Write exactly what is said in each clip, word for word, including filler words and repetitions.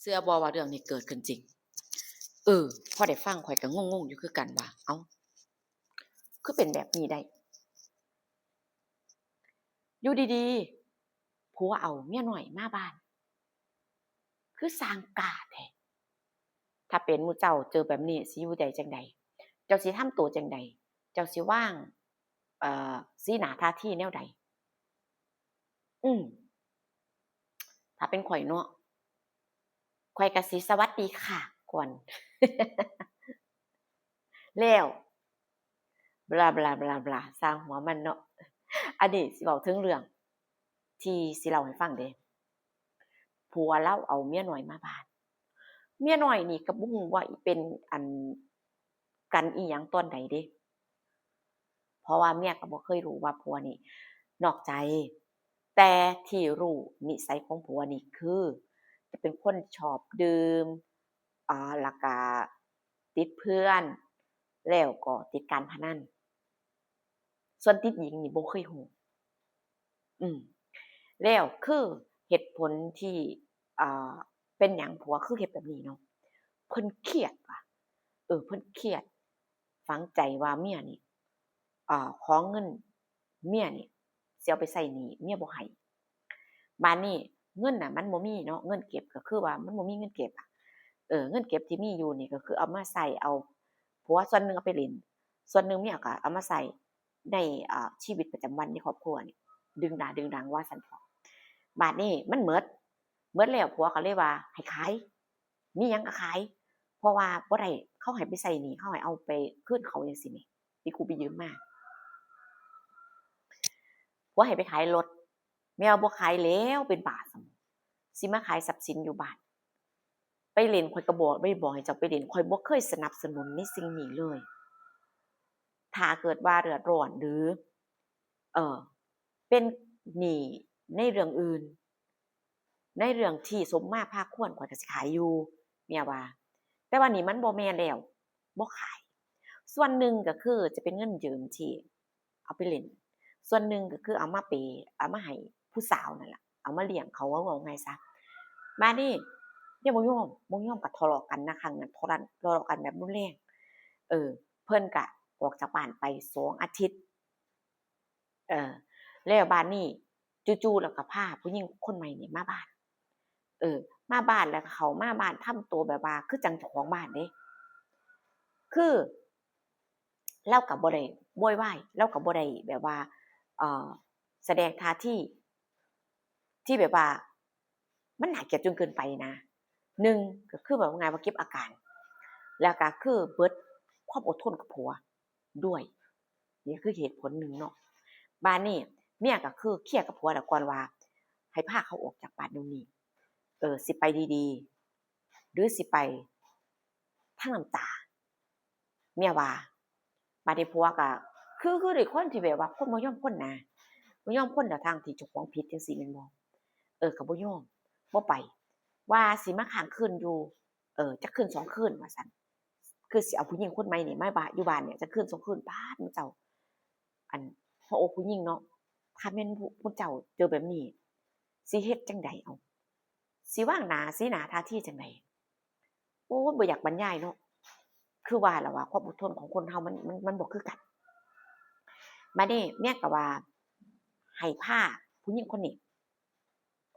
เชื่อบ่ว่าเรื่องนี้เกิดขึ้นจริง เออ พอได้ฟังข่อยก็งงๆอยู่คือกันว่า เอ้า คือเป็นแบบนี้ได้ อยู่ดีๆ ผัวเอาเมียน้อยมาบ้าน คือสร้างกล้าแท้ ถ้าเป็นหมู่เจ้าเจอแบบนี้สิอยู่ได้จั่งใด เจ้าสิทำตัวจั่งใด เจ้าสิวาง เอ่อ สีหน้าท่าทีแนวใด อืม ถ้าเป็นข่อยเนาะ ข่อยก็สิสวัสดีค่ะก่อน แล้ว บลา บลา บลา บลา ช่างหัวมันเนาะ อันนี้สิเว้าถึงเรื่อง ที่สิเล่าให้ฟังเด้ ผัวลาวเอาเมียน้อยมาบ้าน เมียน้อยนี่ก็บ่ฮู้ว่าเป็นอัน กันอีหยังตอนใดเด้ เพราะว่าเมียก็บ่เคยรู้ว่าผัวนี่นอกใจ แต่ที่รู้นิสัยของผัวนี่คือ จะเป็นคนชอบดื่ม อ่า แล้วก็ติดเพื่อน แล้วก็ติดการพนัน ส่วนติดหญิงนี่บ่เคยรู้ อืม แล้วคือเหตุผลที่ อ่า เป็นหยังผัวคือเฮ็ดแบบนี้เนาะ เพิ่นเครียดว่ะ เออ เพิ่นเครียด ฝังใจว่าเมียนี่ อ่า ขอเงินเมียนี่ สิเอาไปใช้หนี้ เมียบ่ให้ บาดนี้เงินน่ะมันบ่มีเนาะ เงินเก็บก็คือว่ามันบ่มีเงินเก็บอะ เออ เงินเก็บที่มีอยู่นี่ก็คือเอามาใช้ เอา ผัวส่วนหนึ่งเอาไปเล่น ส่วนหนึ่งเมียก็เอามาใช้ใน อ่า ชีวิตประจำวันในครอบครัวนี่ ดึงหน้าดึงหลังว่าซั้นเถาะ บาดนี้มันหมด หมดแล้วผัวก็เลยว่าให้ขาย มีหยังก็ขาย เพราะว่าบ่ได้ เขาให้ไปใช้หนี้ เขาให้เอาไปคืนเขาจั่งซี้แหม ที่กู้ไปยืมมา ผัวให้ไปขายรถ แม่ว่าบ่ขายแล้ว เป็นบ้าซั่น สิมาขายทรัพย์สินอยู่บ้าน ไปเล่น ข่อยก็บอก บ่ได้บอกให้เจ้าไปเล่น ข่อยบ่เคยสนับสนุนในสิ่งนี้เลย ถ้าเกิดว่าเดือดร้อนหรือ เอ่อ เป็นหนี้ในเรื่องอื่น ในเรื่องที่สมมาพาควร ข่อยก็สิขายอยู่ เมียว่า แต่ว่านี่มันบ่แม่นแล้ว บ่ขาย ส่วนหนึ่งก็คือจะเป็นเงินยืมที่เอาไปเล่น ส่วนหนึ่งก็คือเอามาเปย์ เอามาให้ผู้สาวนั่นล่ะ เอามาเลี้ยงเขา เว้า เว้าง่ายซะ บาดนี้ยังบ่ยอม บ่ยอมก็ทะเลาะกันนะ ครั้งนั้นทะเลาะ ทะเลาะกันแบบรุนแรง เออ เพิ่นก็ออกจากบ้านไปสองอาทิตย์ เออ แล้วบาดนี้ จู่ๆ แล้วก็พาผู้หญิงคนใหม่นี่มาบ้าน เออ มาบ้านแล้วก็เข้ามาบ้านทำตัวแบบว่าคือจั่งเจ้าของบ้านเด้ คือลาวก็บ่ได้โวยวาย ลาวก็บ่ได้แบบว่า เอ่อ แสดงท่าทีที่แบบว่า มันน่าเกลียดจนเกินไปนะ หนึ่งก็คือแบบว่าไงว่าเก็บอาการ แล้วก็คือเบิดความอดทนกับผัวด้วย นี่คือเหตุผลหนึ่งเนาะ บาดนี้เมียก็คือเคลียร์กับผัวแล้วก่อนว่า ให้พาเขาออกจากบ้านเดี๋ยวนี้ เออ สิไปดีๆ หรือสิไปทั้งน้ำตา เมียว่า บาดนี้ผัวก็ คือ คือด้วยคนที่แบบว่าคนบ่ยอมคนนะ บ่ยอมคน แล้วทางที่เจ้าของผิดจั่งซี้แม่นบ่ เออ ก็บ่ยอม บ่ไป ว่าสิมาค้างคืนอยู่ เออ จักคืนสองคืนว่าซั่น คือสิเอาผู้หญิงคนใหม่นี่มาบ้าน อยู่บ้านเนี่ยจักคืนสองคืน ป๊าด หมู่เจ้า อัน หัวอกผู้หญิงเนาะ ถ้าแม่นผู้ ผู้เจ้าเจอแบบนี้ สิเฮ็ดจั่งใดเอา สิวางหน้า สีหน้าท่าทีจั่งใด โอ้ย บ่อยากบรรยายเนาะ คือว่าล่ะว่าความอดทนของคนเฮามัน มัน มันบ่คือกัน บาดนี้เมียก็ว่า ให้พาผู้หญิงคนนี้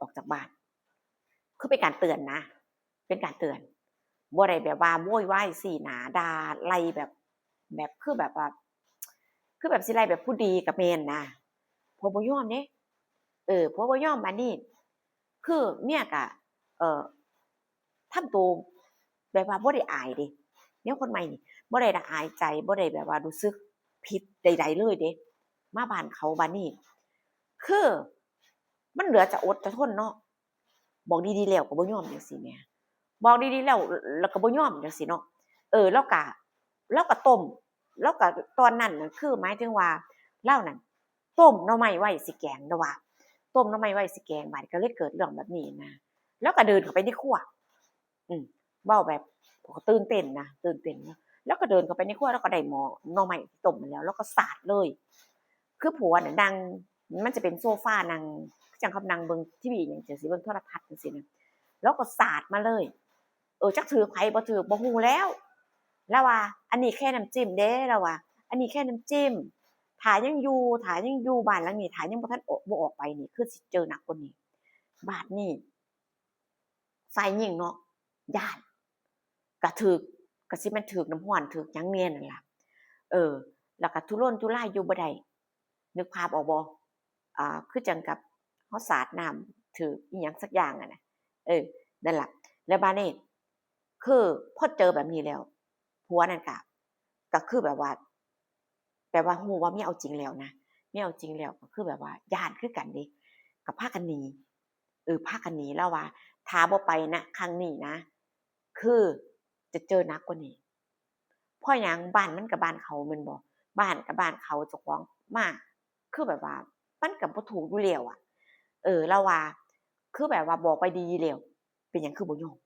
ออกจากบ้าน คือเป็นการเตือนนะ เป็นการเตือน บ่ได้แบบว่าโวยวายสีหน้าด่าไล่แบบ แบบ คือแบบว่า คือแบบสิไล่แบบผู้ดีก็แม่นนะ ผัวบ่ยอมเด้ เออ ผัวบ่ยอม บาดนี้ คือเมียก็ เอ่อ ทำตัวแบบว่าบ่ได้อายเด้ เมียคนใหม่นี่ บ่ได้ละอายใจ บ่ได้แบบว่ารู้สึกผิดใดๆเลยเด้ มาบ้านเขา บาดนี้ คือ มันเหลือจะอดจะทนเนาะ บอกดีๆแล้วก็บ่ยอมจั่งซี้แหม บอกดีๆแล้ว แล้วก็บ่ยอมจั่งซี้เนาะ เออ ลาวก็ ลาวก็ต้ม ลาวก็ ตอนนั้นน่ะ คือหมายถึงว่าลาวนั่นต้มหน่อไม้ไว้สิแกง ลาวว่า ต้มหน่อไม้ไว้สิแกง บาดนี้ก็เลยเกิดเรื่องแบบนี้นะ ลาวก็เดินเข้าไปในครัว อืม เว้าแบบ ก็ตื่นเต้นนะ ตื่นเต้นนะ ลาวก็เดินเข้าไปในครัว ลาวก็ได้หม้อหน่อไม้ที่ต้มมาแล้ว ลาวก็สาดเลย คือผัวน่ะนั่ง มันจะเป็นโซฟานั่ง คือจั่งเขานั่งเบิ่งทีวีหยังจั่งซี้ เบิ่งโทรทัศน์จั่งซี้นะ แล้วก็สาดมาเลย เออ จักถือไผบ่ถือบ่ฮู้แล้ว แล้วว่า อันนี้แค่น้ำจิ้มเด้ แล้วว่า อันนี้แค่น้ำจิ้ม ถ้ายังอยู่ ถ้ายังอยู่บ้านหลังนี้ ถ้ายังบ่ทันออก บ่ออกไปนี่ คือสิเจอหนักกว่านี้ บาดนี้ ฝ่ายหญิงเนาะ ย้าน กะถืก กะสิแม่นถืกน้ำร้อน ถืกหยังแน่นั่นล่ะ เออ แล้วกะทุรนทุรายอยู่บ่ได้ นึกภาพออกบ่ อ่า คือจั่งกับเฮาสาดน้ำถืกอิหยังสักอย่างอะนะ เออ นั่นล่ะ แล้วบาดนี้ คือพอเจอแบบนี้แล้ว ผัวนั่นกะ กะคือแบบว่า แบบว่าฮู้ว่าเมียเอาจริงแล้วนะ เมียเอาจริงแล้ว กะคือแบบว่าย้านคือกันเด้ กะพากันหนี เออ พากันหนี ลาวว่า ถ้าบ่ไปนะ ครั้งนี้นะ คือจะเจอหนักกว่านี้ เพราะหยัง บ้านมันกะบ้านเขาแม่นบ่ บ้านกะบ้านเขา เจ้าของมา คือแบบว่า มันกะบ่ถูกอยู่แล้วอะ เออ ลาวว่า คือแบบว่าบอกไปดีแล้ว เป็นหยังคือบ่ยอม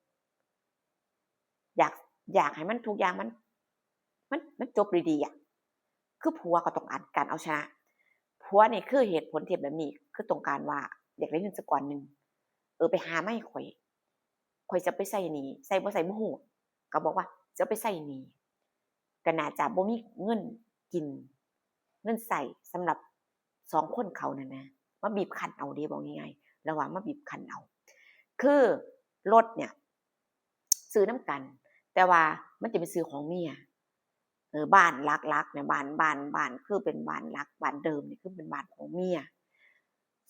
อยาก อยากให้มันทุกอย่างมัน มัน มันจบดีๆอะ คือผัวก็ต้องการการเอาชนะ ผัวนี่คือเหตุผลที่แบบนี้ คือต้องการว่าอยากได้เงินสักก้อนหนึ่ง เออ ไปหามาให้ข้อย ข้อยจะไปใช้หนี้ ใช้บ่ใช้บ่ฮู้ ก็บอกว่าจะเอาไปใช้หนี้ ก็น่าจะบ่มีเงินกิน เงินใช้สำหรับสองคนเขานั่นนะ มาบีบคั้นเอาเด้ เว้าง่ายๆ ลาวว่ามาบีบคั้นเอา คือรถเนี่ย ซื้อนำกัน แต่ว่ามันจะเป็นชื่อของเมีย เออ บ้านหลักๆ เนี่ย บ้าน บ้าน บ้าน คือเป็นบ้านหลัก บ้านเดิมนี่คือเป็นบ้านของเมีย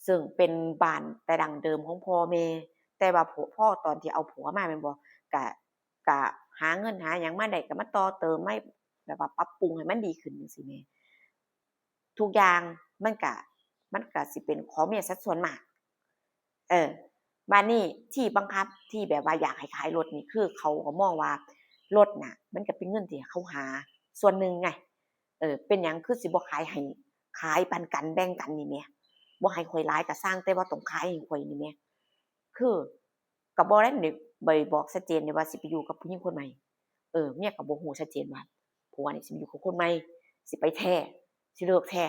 ซึ่งเป็นบ้านแต่ดั้งเดิมของพ่อแม่ แต่ว่าพอ พอตอนที่เอาผัวมาแม่นบ่ กะ กะหาเงินหาหยังมาได้ กะมาต่อเติม มาแบบว่าปรับปรุงให้มันดีขึ้นจั่งซี้แหม ทุกอย่างมันกะ มันกะสิเป็นของเมียซะส่วนมาก เออ บาดนี้ที่บังคับ ที่แบบว่าอยากให้ขายรถนี่ คือเขาก็มองว่ารถน่ะ มันกะเป็นเงินที่เขาหาส่วนหนึ่งไง เออ เป็นหยังคือสิบ่ขายให้ ขายปันกัน แบ่งกันนี่แหม บ่ให้ข้อยหลายกะซ่าง แต่ว่าต้องขายให้ข้อยนี่แหม คือ กะบ่ได้ ใบบอกชัดเจนเด้ว่าสิไปอยู่กับผู้หญิงคนใหม่ เออ เมียกะบ่ฮู้ชัดเจนว่าผัวนี่สิไปอยู่กับคนใหม่ สิไปแท้ สิเลิกแท้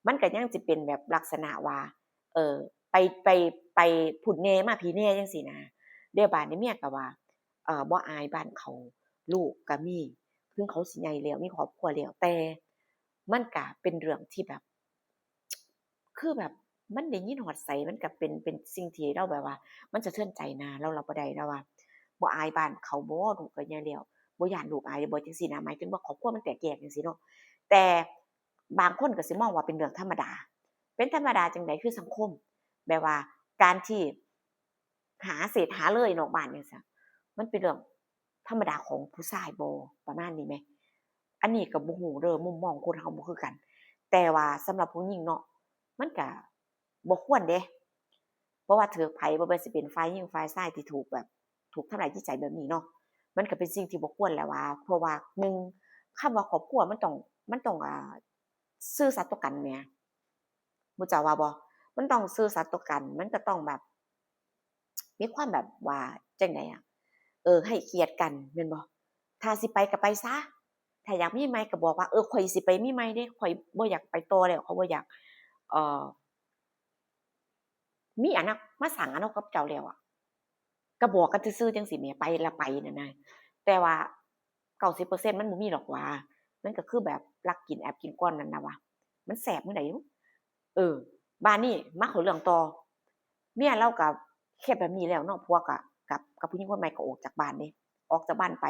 มันกะยังสิเป็นแบบลักษณะว่า เออ ไป ไป ไปพุ้นแหน่มาพี้แหน่จั่งซี้นะ เดี๋ยวบาดนี้เมียกะว่า เอ่อ บ่อายบ้านเขา ลูกกะมี ถึงเขาสิใหญ่แล้ว มีครอบครัวแล้ว แต่มันกะเป็นเรื่องที่แบบ คือแบบมันได้ยินฮอดไส มันกะเป็น เป็นสิ่งที่ลาวแบบว่า มันสะเทือนใจนะ ลาวรับบ่ได้ ลาวว่า บ่อายบ้านเขาบ่ ลูกกะใหญ่แล้ว บ่ย้านลูกอายบ่ จั่งซี้นะ หมายถึงว่าครอบครัวมันแตกแยกจั่งซี้เนาะ แต่บางคนกะสิมองว่าเป็นเรื่องธรรมดา เป็นธรรมดาจั่งใด คือสังคม แบบว่าการที่ หาเสดหาเลยนอกบ้านจั่งซี้ มันเป็นเรื่องธรรมดาของผู้ชายบ่ ประมาณนี้แหม อันนี้กะบ่ฮู้เด้อ มุมมองคนเฮาบ่คือกัน แต่ว่าสำหรับผู้หญิงเนาะ มันกะบ่ควรเด้ เพราะว่าถืกไผ บ่ว่าสิเป็นฝ่ายหญิงฝ่ายชายที่ถูกแบบ ถูกทำร้ายจิตใจแบบนี้เนาะ มันกะเป็นสิ่งที่บ่ควรแหละว่า เพราะว่าหนึ่ง คำว่าครอบครัวมันต้อง มันต้อง อ่า ซื่อสัตย์ต่อกันแหม หมู่เจ้าว่าบ่ มันต้องซื่อสัตย์ต่อกัน มันกะต้องแบบ มีความแบบว่าจั่งใดอะ เออ ให้เกียรติกันแม่นบ่ ถ้าสิไปกะไปซะ ถ้าอยากมีใหม่กะบอกว่า เออ ข้อยสิไปมีใหม่เด้ ข้อยบ่อยากไปต่อแล้ว ข้อยบ่อยาก เอ่อ มีอนา มาสร้างอนาคตกับเจ้าแล้วอะ กะบอกกันซื่อๆ จั่งซี้แหม ไปละไปนั่นนะ แต่ว่า เก้าสิบเปอร์เซ็นต์ มันบ่มีดอกหว่า มันกะคือแบบลักกินแอบกินก่อนนั่นนะหว่า มันแซ่บมื้อใดบุ เออ บาดนี้มาเข้าเรื่องต่อ เมียลาวกะเฮ็ดแบบนี้แล้วเนาะ ผัวกะ กับ กับผู้หญิงคนใหม่กะออกจากบ้านเด้ ออกจากบ้านไป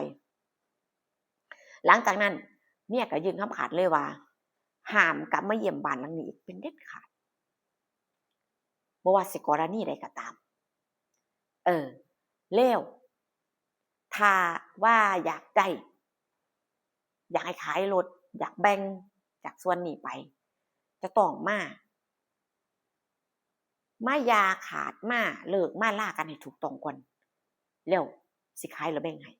หลังจากนั้น เมียกะยื่นคำขาดเลยว่า ห้ามกลับมาเยี่ยมบ้านหลังนี้อีกเป็นเด็ดขาด บ่ว่าสิกรณีใดกะตาม เออ แล้ว ถ้าว่าอยากได้ อยากให้ขายรถ อยากแบ่งจากส่วนนี้ไป จะต้องมา มาอย่าขาด มาเลิก มาลากันให้ถูกต้องก่อน แล้วสิขายแล้วแบ่งให้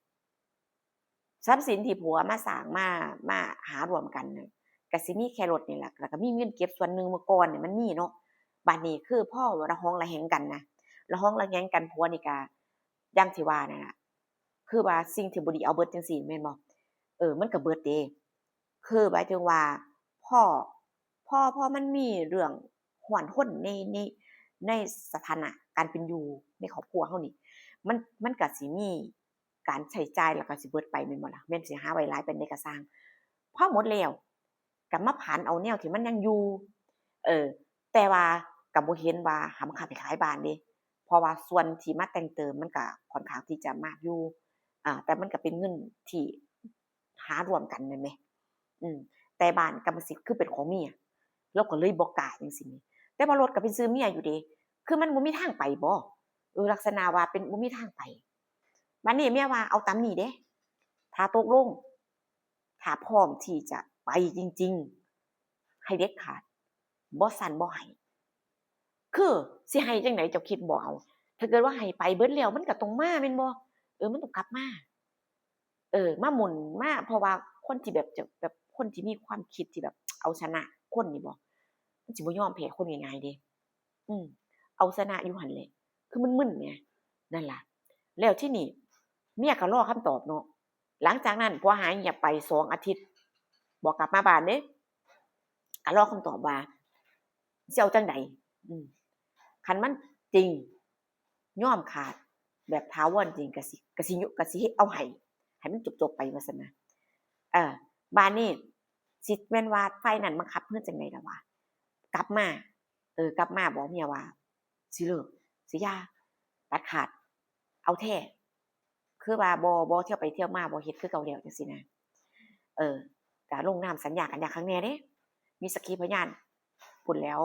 ทรัพย์สินที่ผัวมาสร้าง มา มาหาร่วมกันน่ะ กะสิมีแค่รถนี่แหละ แล้วกะมีเงินเก็บส่วนหนึ่ง เมื่อก่อนเนี่ยมันมีเนาะ บาดนี้คือพอระหองระแหงกันนะ ระหองระแหงกัน ผัวนี่กะ อย่างที่ว่านั่นล่ะ คือว่าสิ่งที่บ่ดีเอาเบิดจั่งซี้แม่นบ่ เออ มันกะเบิดเด้ คือหมายถึงว่า พอ พอ พอมันมีเรื่องฮ้อนฮนใน ใน ในสถานะการเป็นอยู่ในครอบครัวเฮานี่ มัน มันก็สิมีการใช้จ่าย แล้วก็สิเบิดไปแม่นบ่ล่ะ แม่นสิหาไว้หลายปานใดก็ซ่าง พอหมดแล้วก็มาผันเอาแนวที่มันยังอยู่ เออ แต่ว่าก็บ่เห็นว่าหาบังคับให้ขายบ้านเด้ เพราะว่าส่วนที่มาแต่งเติมมันก็ค่อนข้างที่จะมากอยู่ อ่า แต่มันก็เป็นเงินที่หาร่วมกันนั่นแหม อืม แต่บ้านกรรมสิทธิ์คือเป็นของเมีย ลาวก็เลยบ่กล้าจั่งซี้แหม แต่ว่ารถก็เป็นชื่อเมียอยู่เด้ คือมันบ่มีทางไปบ่ เออ ลักษณะว่าเป็นบ่มีทางไป บัดนี้เมียว่าเอาตามนี้เด้ ถ้าตกลง ถ้าพร้อมที่จะไปจริงๆ ให้เด็ดขาด บ่ซั้นบ่ให้ คือสิให้จั่งใดเจ้าคิดบ่เอา ถ้าเกิดว่าให้ไปเบิดแล้วมันก็ต้องมาแม่นบ่ เออ มันต้องกลับมา เออ มาหมุนมา เพราะว่าคนที่แบบจะ แบบคนที่มีความคิดที่แบบเอาชนะคนนี่บ่ มันสิบ่ยอมแพ้คนง่ายๆเด้ อืม เอาชนะอยู่หั่นแหละ คือมันมึนไง นั่นล่ะ แล้วทีนี้เมียก็รอคำตอบเนาะ หลังจากนั้นผัวหายเงียบไปสองอาทิตย์ บ่กลับมาบ้านเด้ ก็รอคำตอบว่าสิเอาจั่งใด อืม คันมันจริง ยอมขาดแบบถาวรจริง ก็สิ ก็สิ ก็สิเอาให้ ให้มันจบๆไปว่าซั่นนะ เออ บาดนี้สิแม่นว่าฝ่ายนั้นบังคับเฮือจั่งใดล่ะวะ กลับมา เออ กลับมาบอกเมียว่า สิเลิก สิหย่า ตัดขาด เอาแท้ คือว่าบ่ บ่เที่ยวไปเที่ยวมา บ่เฮ็ดคือเก่าแล้วจั่งซี้นะ เออ ก็ลงนามสัญญากันอย่างคักแน่เด้ มีสักขีพยานพู้นแหล้ว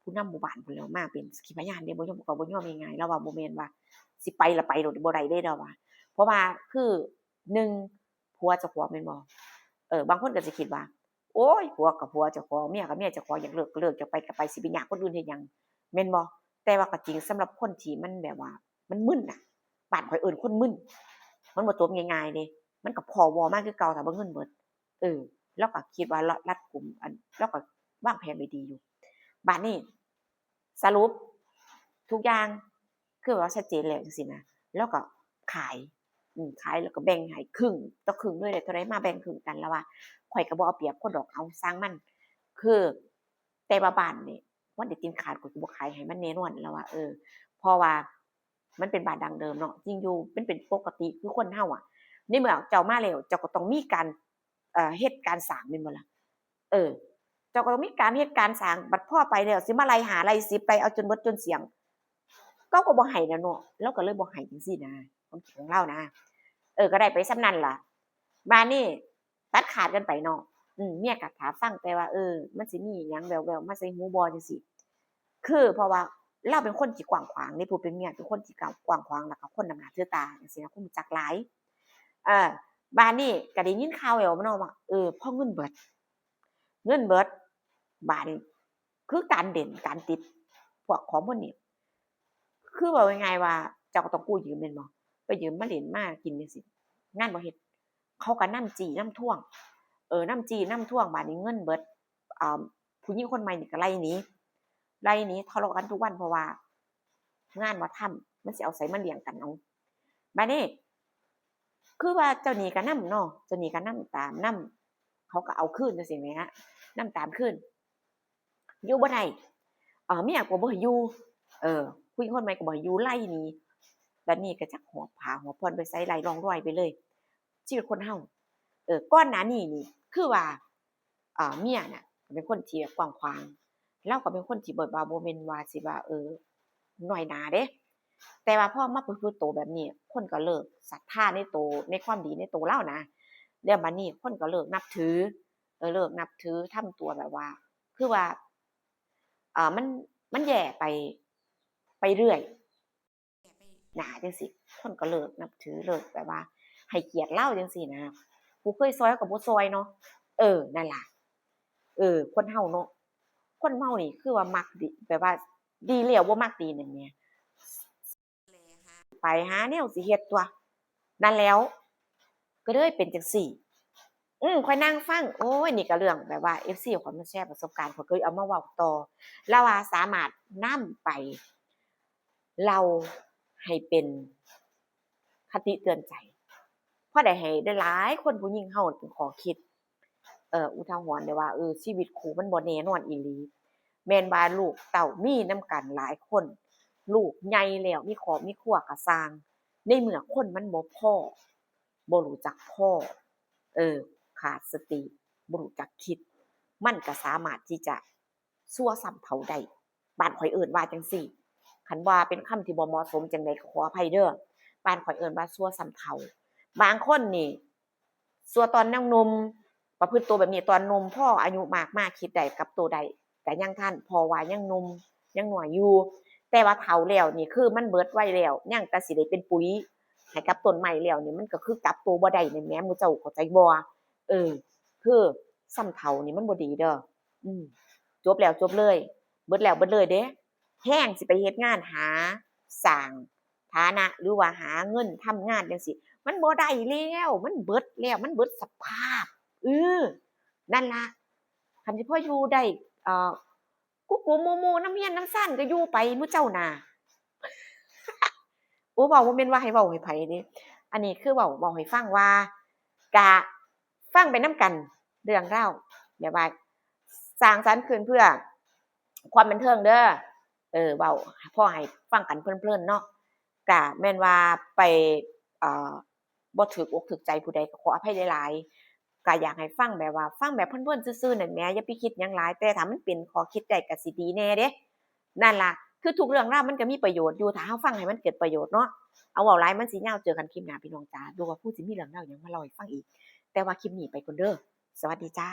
ผู้นำหมู่บ้านพู้นแหล้วมาเป็นสักขีพยานเด้ บ่ยอม ก็บ่ยอมง่ายๆ ลาวว่าบ่แม่นว่าสิไปละไปโลด บ่ได้เด้ลาวว่า เพราะว่าคือ หนึ่ง ผัวเจ้าของแม่นบ่ เออ บางคนก็สิคิดว่า โอ๊ย ผัวก็ผัวเจ้าของ เมียก็เมียเจ้าของ อยากเลิกก็เลิก อยากไปก็ไป สิไปยากคนอื่นเฮ็ดหยัง แม่นบ่ แต่ว่าก็จริงสำหรับคนที่มันแบบว่า มันมึนน่ะ บ้านข้อยเอิ้นคนมึน มันบ่จบง่ายๆเด้ มันก็พ้อวอมาคือเก่า ถ้าบ่เงินเบิด เออ ลาวก็คิดว่าลาวรัดกุม อัน ลาวก็วางแผนไว้ดีอยู่ บาดนี้ สรุปทุกอย่างคือแบบว่าชัดเจนแล้วจั่งซี้นะ ลาวก็ขาย อืม ขายแล้วก็แบ่งให้ครึ่งต่อครึ่งเลย ได้เท่าใดมาแบ่งครึ่งกัน ลาวว่า ข้อยก็บ่เอาเปรียบคนดอก เอาซ่างมัน คือ แต่ว่าบ้านนี่ มันได้กินขาด ข้อยก็บ่ขายให้มันแน่นอน ลาวว่า เออ เพราะว่ามันเป็นบ้านดั้งเดิมเนาะ จริงอยู่ มันเป็นปกติ คือคนเฮาอะ ในเมื่อเจ้ามาแล้ว เจ้าก็ต้องมีการ เอ่อ เฮ็ดการสร้างแม่นบ่ล่ะ เออ เจ้าก็ต้องมีการเฮ็ดการสร้าง บัดพอไปแล้วสิมาไล่ห้าไล่สิบ ไล่เอาจนเบิดจนเสี้ยง เขาก็บ่ให้แล้วเนาะ ลาวก็เลยบ่ให้จั่งซี้นะ ความคิดของลาวนะ เออ ก็ได้ไปส่ำนั้นล่ะ บาดนี้ตัดขาดกันไปเนาะ อืม เมียก็ท่าฟังแต่ว่า เออ มันสิมีหยังแว่วๆมาใส่หูบ่จั่งซี้ คือเพราะว่าลาวเป็นคนที่กว้างขวางเด้ ผู้เป็นเมียเป็นคนที่กว้างขวาง แล้วก็คนนับหน้าถือตาจั่งซี้นะ คนรู้จักหลาย เออ บาดนี้ก็ได้ยินข่าวแว่วมาเนาะว่า เออ พอเงินเบิด เงินเบิด บาดนี้คือการเด่นการติดพวกของพวกนี้ คือเว้าง่ายๆว่าเจ้าก็ต้องกู้ยืมแม่นบ่ ไปยืมมาเล่นมากินจั่งซี้ งานบ่เฮ็ด เขาก็นำจี้นำทวง เออ นำจี้นำทวง บาดนี้เงินเบิด อ่า ผู้หญิงคนใหม่นี่ก็ไล่หนี ไล่หนี ทะเลาะกันทุกวัน เพราะว่างานบ่ทำ มันสิเอาไสมาเลี้ยงกันเอา บาดนี้ คือว่าเจ้าหนี้ก็นำเนาะ เจ้าหนี้ก็นำตามนำ เขาก็เอาคืนจั่งซี้แหม นำตามคืน อยู่บ่ได้ เอ่อ เมียก็บ่ให้อยู่ เออ ผู้หญิงคนใหม่ก็บ่ให้อยู่ ไล่หนี บาดนี้ก็จักหอบผ้าหอบผ่อนไปไส ไร้ร่องรอยไปเลย ชีวิตคนเฮา เออ ก่อนหน้านี้นี่ คือว่า เอ่อ เมียน่ะ เป็นคนที่แบบกว้างขวาง ลาวก็เป็นคนที่แบบว่าบ่แม่นว่าสิว่า เออ น้อยหน้าเด้ แต่ว่าพอมาประพฤติโตแบบนี้ คนก็เลิกศรัทธาในโต ในความดีในโตลาวนะ แล้วบาดนี้คนก็เลิกนับถือ เออ เลิกนับถือ ทำตัวแบบว่า คือว่า เอ่อ มัน มันแย่ไป ไปเรื่อย หน้าจั่งซี้ คนก็เลิกนับถือ เลิกแบบว่าให้เกียรติลาวจั่งซี้นะ ผู้เคยซ่อยก็บ่ซ่อยเนาะ เออ นั่นล่ะ เออ คนเฮาเนาะ คนเฮานี่คือว่ามักดี แบบว่าดีแล้วบ่มักดีนั่นแหม ไปหาแนวสิเฮ็ดตั่ว นั่นแหล้ว ก็เลยเป็นจั่งซี้ อืม ข้อยนั่งฟัง โอ้ย นี่ก็เรื่องแบบว่า เอฟซี ข้อยมาแชร์ประสบการณ์ ข้อยก็เลยเอามาเว้าต่อ ลาวว่าสามารถนำไปเล่าให้เป็นคติเตือนใจ พอได้ให้หลายๆคนผู้หญิงเฮาเป็นข้อคิด เอ่อ อุทาหรณ์ได้ว่า เออ ชีวิตคู่มันบ่แน่นอนอีหลี แม่นว่าลูกเต้ามีนำกันหลายคน ลูกใหญ่แล้ว มีครอบมีครัวก็ซ่าง ในเมื่อคนมันบ่พอ บ่รู้จักพอ เออ ขาดสติ บ่รู้จักคิด มันก็สามารถที่จะซัวซ้ำเฒ่าได้ บ้านข้อยเอิ้นว่าจั่งซี้ คันว่าเป็นคำที่บ่เหมาะสมจั่งใดก็ขออภัยเด้อ บ้านข้อยเอิ้นว่าซัวซ้ำเฒ่า บางคนนี่ ซัวตอนยังหนุ่ม ประพฤติตัวแบบนี้ตอนหนุ่ม พออายุมากมาคิดได้กลับตัวได้ ก็ยังทัน เพราะว่ายังหนุ่ม ยังน้อยอยู่ แต่ว่าเฒ่าแล้วนี่คือมันเบิดไวแล้ว ยังแต่สิได้เป็นปุ๋ยให้กับต้นไม้แล้วนี่ มันก็คือกลับตัวบ่ได้นั่นแหม หมู่เจ้าเข้าใจบ่ เออ คือซ้ำเฒ่านี่มันบ่ดีเด้อ อืม จบแล้วจบเลย เบิดแล้วเบิดเลยเด้ แฮงสิไปเฮ็ดงานหาสร้างฐานะ หรือว่าหาเงินทำงานจั่งซี้ มันบ่ได้แล้ว มันเบิดแล้ว มันเบิดสภาพ เออ นั่นล่ะ คันสิพออยู่ได้ เอ่อ กุ๊กกูมูมูนำเฮือนนำซานก็อยู่ไปหมู่เจ้าน่ะ โอ้ เว้าบ่แม่นว่าให้เว้าให้ไผเด้ อันนี้คือเว้า เว้าให้ฟังว่า กะฟังไปนำกัน เรื่องราวแบบว่าสร้างสรรค์ขึ้นเพื่อความบันเทิงเด้อ เออ เว้าพอให้ฟังกันเพลินๆเนาะ กะแม่นว่าไป เอ่อ บ่ถูกอกถูกใจผู้ใดก็ขออภัยหลายๆ ก็อยากให้ฟังแบบว่า ฟังแบบเพลินๆซื่อๆนั่นแหม อย่าไปคิดหยังหลาย แต่ถ้ามันเป็นข้อคิดได้ก็สิดีแหน่เด้ นั่นล่ะ คือทุกเรื่องราวมันก็มีประโยชน์อยู่ ถ้าเฮาฟังให้มันเกิดประโยชน์เนาะ เอาเว้าหลายมันสิยาว เจอกันคลิปหน้าพี่น้องจ๋า ดูว่าผู้สิมีเรื่องราวหยังมาเล่าให้ฟังอีก แต่ว่าคลิปนี้ไปก่อนเด้อ สวัสดีจ้า